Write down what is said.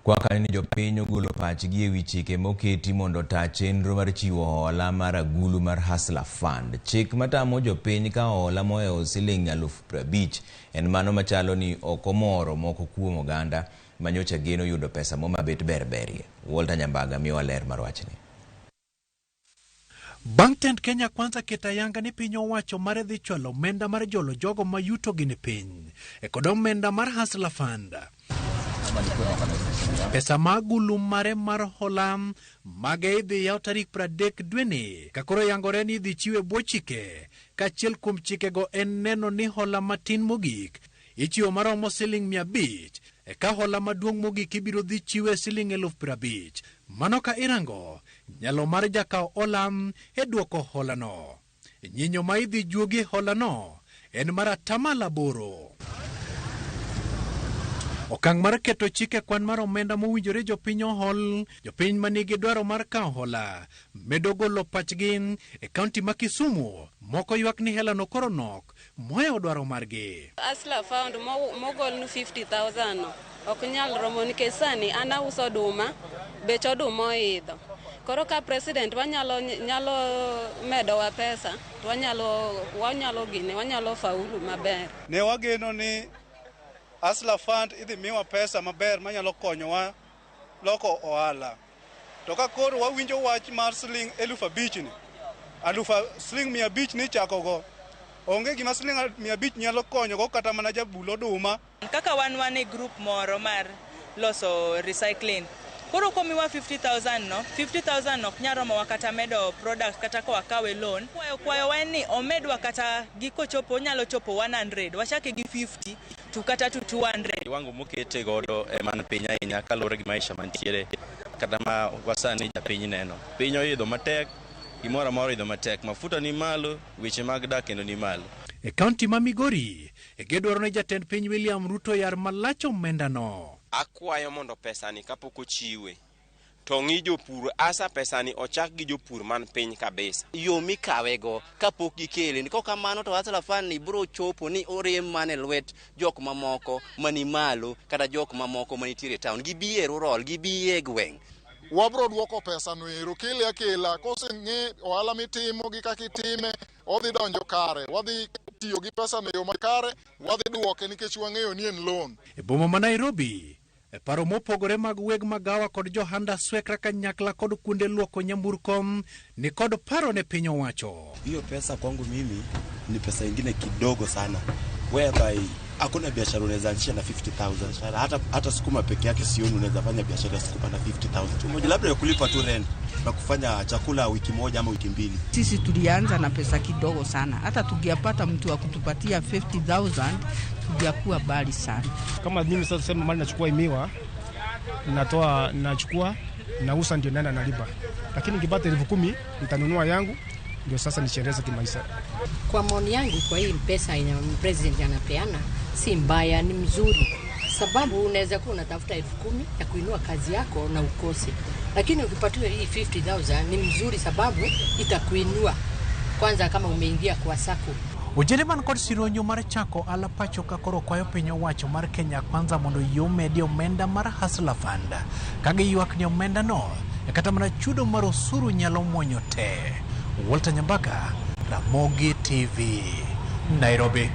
Kwa kanyo ni jopiny ogolo pachgi ewi chike moketi mondo ota chenro mar chiwo hola mar agulu mar Hustler Fund. Chik matamo jopiny kawo hola mohewo siling 50,000 en mano machalo ni ok omoro moko kuom oganda manyocha geno yudo pesa mo mabet berberie. Walter Nyambaga miyowa ler mar wachni. Bang' tend Kenya Kwanza keto ayanga ni piny owacho mare dhi chwalo omenda mar jolo jogo ma yutogi ni piny e kod omenda mar Hustler Fund. Pesa ma agulu mare mar hola mage idhi yaw tarik 30 dweni ka koro yangore ni idhi chiwe bwo chike ka achiel kuom chikego en neno ni hola matin mogik ichiwo maromo siling 500 eka hola maduong' mogik ibiro dhi chiwe siling 50,000. Mano ka irango nyalo mar jakaw hola e duoko holano. Nyinyo ma idhi juogi holano en mar 8%. Okang' mar keto chike kwan mar omenda mowinjore jopiny ohol, jopiny manigi dwaro mar kawo hola medo golo pachgi e kaunti ma Kisumu. Moko ywak ni helano koro nok mohewo dwaro margi. Hustler Fund mogolnu 50,000 no ok nyal romo nikech sani an auso oduma, bech oduma oidho. Koro ka president wanyalo nyalo medowa pesa to wanyalo gine wanyalo faulu maber. Ne wageno ni Hustler Fund idhi miwa pesa maber manyalo konyowa loko ohala. To ka koro wawinjo wach mar siling 5,000 ni, siling 500 ni ichakogo, onge gima siling 500 nyalo konyogo kata mana jabul oduma. Kaka wan e group moro mar loso recycling. Koro komiwa 50,000 no, 50,000 ok nyal romowa kata medo product kata ka wakawe loan. Kwayo en ni omedwa kata giko chopo onyalo chopo 100, wachake gi 50 to kata to 200. Kiwango mokete godo ema ni piny ahinya kaluwore gi maisha mantiere kata ma wasani japiny neno. Piny oidho matek, gimoro amora oidho matek, mafuta ni malo, weche mag dak kendo ni malo. E kaunti ma Migori, gidwaro ni jatend piny William Ruto yar malach omendano. Akwayo mondo pesani kapok ochiwe to ng'i jopur asa pesani ochak gi jopur man piny kabisa. Yo mikawego kapok gikele ni kokamano to Hustler Fund ni biro chopo ni orem mana e lwet jok mamoko mani malo kata jok mamoko manitiere e town gibi e rural gibi e gweng'. Wabro duoko pesa no ero kele akela koseng'e ohala mitimo gi kaka itime odhi donjo kare wadhi tiyo gi pesa no e yo makare wadhi duoke nikech wang'eyo ni en loan. E boma ma Nairobi, e paro mopogore mag weg magawa kod johanda swekra kanyakla kod kuonde luoko nyamburko ni kod paro ne piny owacho. Hiyo pesa kwangu mimi ni pesa ingine kidogo sana whereby hakuna biashara unaweza anzisha na 50,000. Hata sukuma peke yake sioni unaweza fanya biashara ya sukuma na 50,000. Moja labda ya kulipa tu rent na kufanya chakula wiki moja ama wiki mbili. Sisi tulianza na pesa kidogo sana, hata tungepata mtu wa kutupatia 50,000 tungekuwa mbali sana. Kama mimi sasa sema mali nachukua miwa, natoa nachukua nauza ndio nenda nalipa, lakini nikipata 10,000 nitanunua yangu ndio sasa nichiendeleze kimaisha. Kwa maoni yangu, kwa hii pesa ina president anapeana si mbaya, ni mzuri, sababu unaweza kuwa unatafuta 10,000 ya kuinua kazi yako na ukose, lakini ukipatiwa hii 50,000 ni mzuri, sababu itakuinua kwanza kama umeingia kwa sacco. Ojende man kod sironyo mar chako ala pacho ka koro kwayo piny owacho mar Kenya Kwanza mondo oyie omedi omenda mar Hustler Fund ka giywak ni omenda no kata mana chudo mar osuru nyalo muonyo te. Walter Nyambaga, Ramogi TV, Nairobi.